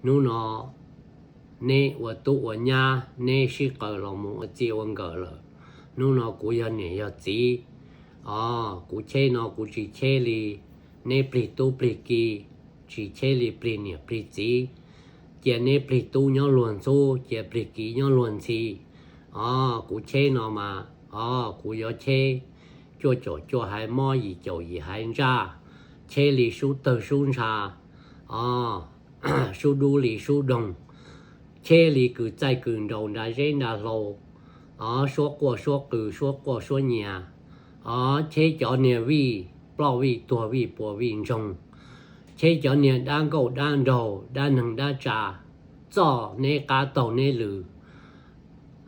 Hnub no neb ua tub ua nyab, neb sib qaws los mus ua txij ua nkawm lawm. Hnub no kuv yog niam yog txiv, o, kuv cheb no kuv tsis cheb li neb plig tub plig ki, tsis cheb li plig niam plig txiv. Cia neb plig tub nyob luag ntxhub, cia plig ki nyob luag ntxhi. O, kuv cheb no mas, o, kuv yuav cheb cuaj caum cuaj haiv mob, yim caum yim haiv ntsaj, cheb li sub tawg sub ntsha, o, sub dub li sub doog, cheb li kws txaij kws nraus nra zeb nra hlau, o, suab quaj suab qw suab quaj suab nyias, o, cheb cov niag vij ploj vij tuag vij puas vij ntsoog, cheb cov niag dab nkauj dab nraug dab neeg dab tsa, txoj neb qab taug neb lw.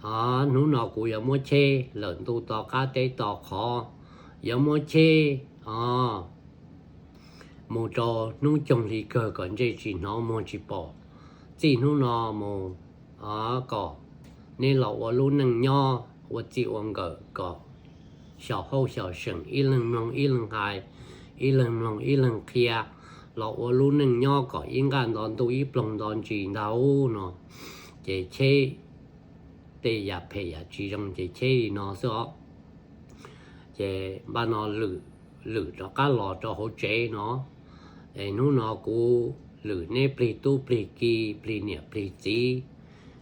O, hnub no kuv yuav muab cheb lawm ntuj to qab teb to qhov, yuav muab cheb, o, mus rau hnub coog hli kawg kom ntsej tsis hnov muag tsis pom. Txij hnub no mus, o, kom neb los ua lub neej nyob ua txij ua nkawm kom xyaum hauj xyaum seem, ib leeg mloog ib leeg hais, ib leeg mloog ib leeg qhia, los ua lub neej nyob kom ib nqaj nto ntuj ib ploog nto ntsis ntag no. Ces cheb tej yam phem yam tsis zoo ces cheb li no xwb os. Ces npaj no lwm, lwm rov qab los rau hauv tsev no. Es hnub no kuv lwm neb plig tub plig ki, plig niam plig txiv.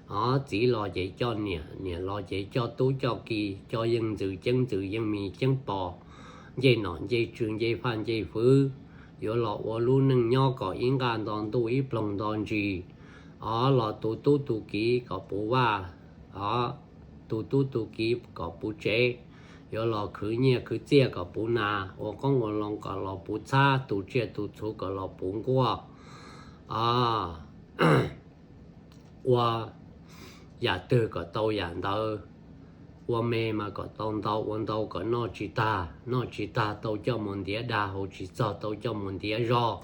O, txiv los ces coj niam, niam los ces coj tub coj ki, coj yeej ntxwv ceeb ntxwv yeej mis ceeb pos, ncej nom ncej tswv ncej faj ncej fwv, yuav los ua lub neej nyob kom ib nqaj nto ntuj ib ploog nto ntsis. O, los tu tub tu kiv kom puv vaj, o, tu tub tu kiv kom puv tsev, yuav los khwv nyiaj khwv txiaj kom puv nas, ua qoob ua loo kom los puv txhab, tu tsiaj tu txhu kom los puv nkuaj. O, ua yam twg kom tau yam ntawd, ua me mas kom tau ntau, ua ntau kom noj tsis tag, noj tsis tag tau coj mus ntiav dag, haus tsis txog tau coj mus ntiav zog.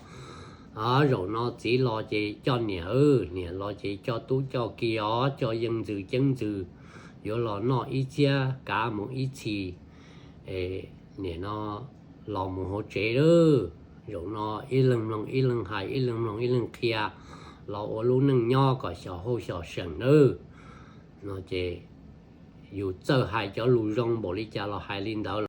O, zaum no txiv los ces coj niam, niam los ces coj tub coj ki os, coj yeej ntxwv ceeb ntxwv, yuav los noj ib txhiab kav mus ib txhis. Niam no los mus hauv tsev lawm, zaum no ib leeg mloog ib leeg hais, ib leeg mloog ib leeg qhia, los ua lub neej nyob kom xyaum hauj xyaum seem nawb. No ces yus txawj hais cov lus zoo npaum li cas los hais li ntawd.